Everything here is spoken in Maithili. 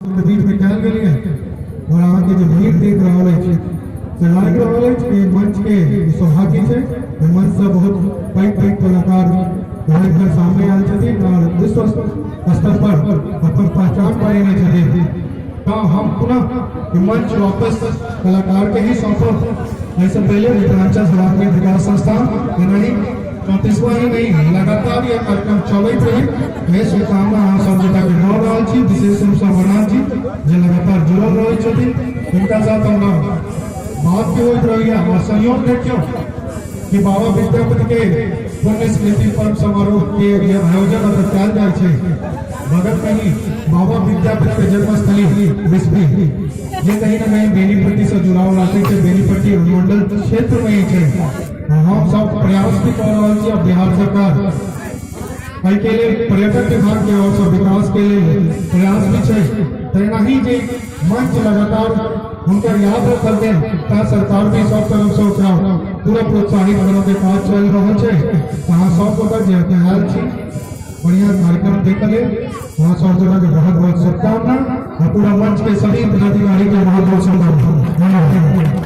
के बीच में कयल गेल यऽ और अहाँके जे भीड़ देख रहल अछि से लागि रहल अछि कि मंच के ई सौभाग्य छै। एहि मंच से बहुत पैघ पैघ कलाकार भरि भरि सामने आयल छथिन और विश्व स्तर पर अपन पहचान बनेने छथिन। तऽ हम पुनः ई मंच वापस कलाकार के ही सौंपब। एहिसँ पहिले मिथिलांचल सभाके विकास संस्थान एनाही 34वां ही नहीं लगातार यह कार्यक्रम चलैत रही, यह शुभकामना अहाँ सब गोटा के दऽ रहल छी। विशेष रूपसँ अमरनाथ जी जे लगातार जुड़ल रहै छथिन, हिनका साथ हमरा बात भी होइत रहैया और सहयोग देखियौ कि बाबा विद्यापति के पुण्य स्मृति पर्व समारोह के जे आयोजन एतऽ कयल जाइ छै, बगल में ही बाबा विद्यापति के जन्मस्थली बिस्फी जे कहीं ना कहीं बेनीपट्टी से जुड़ाव राखै छै, बेनीपट्टी अनुमंडल क्षेत्र में ही छै। हम सब प्रयास भी कर रहल छी और बिहार सरकार एहिके लेल पर्यटन विभाग के ओर से विकास के लेल प्रयास भी छै। तहिना ही जे मंच लगातार हुनकर याद रखल गेल, ता सरकार भी सब तरफ से ओकरा पूरा प्रोत्साहित करऽ के काज चलि रहल छै। अहाँ सब गोटा जे एतऽ आयल छी बढ़िया कार्यक्रम देखऽ लेल, अहाँ सब गोटा के बहुत बहुत शुभकामना और पूरा मंच के सभी पदाधिकारी के बहुत बहुत शुभकामना। धन्यवाद।